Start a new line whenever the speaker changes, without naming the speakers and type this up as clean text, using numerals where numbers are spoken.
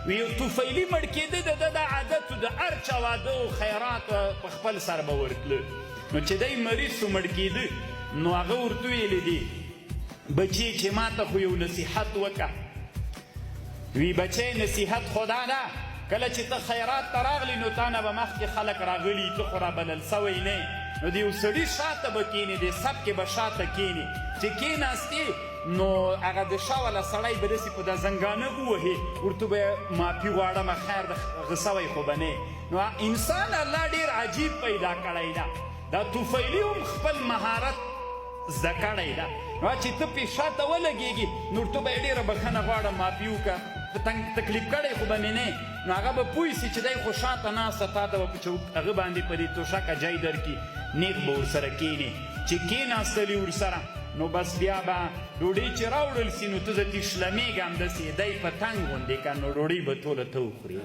وی یو طفیلي مړ کېده، د ده دا عادت و، د هر چا واده او خیرات په خپل سر به ورتله. نو چې دی مریض سو، مړ کېده، نو هغه ورته ویلي دي، بچې چې ما ته خو یو نصیحت وکړه. وی بچی، نصیحت خو دا ده، کله چې ته خیرات ته راغلی نو تا نه به مخکې خلک راغلي، ته خو رابلل سوی نه، نو د یو سړي شاته به کینې، د صف کې به شاته کینې. چې کیناستې نو هغه د شا والا سړی به داسې په دا زنګانه ووهي، ورته به معافي غواړم، خیر د غه سوی خو به نه. نو انسان الله ډیر عجیب پیدا کړی ده. دا طفیلي هم خپل مهارت زده کړی ده، نو چې ته پې شاته ولګېږي نو ورته به یې ډېره بښنه غواړم، معافي وکړه، په تنګ تکلیف کړی خو به مې نه. نو هغه به پوه سي چې دی خو شاته ناسته، تا ته به په چوک هغه باندې په دې توشکه جای درکړي، نېغ به ورسره کښېنې. چې کښېناستلې ورسره نو بس بیا به ډوډۍ چې راوړل سي نو ته ځتې شلمېږه همداسې دی په تنګ غوندې که، نو ډوډۍ به ټوله ته وخورې.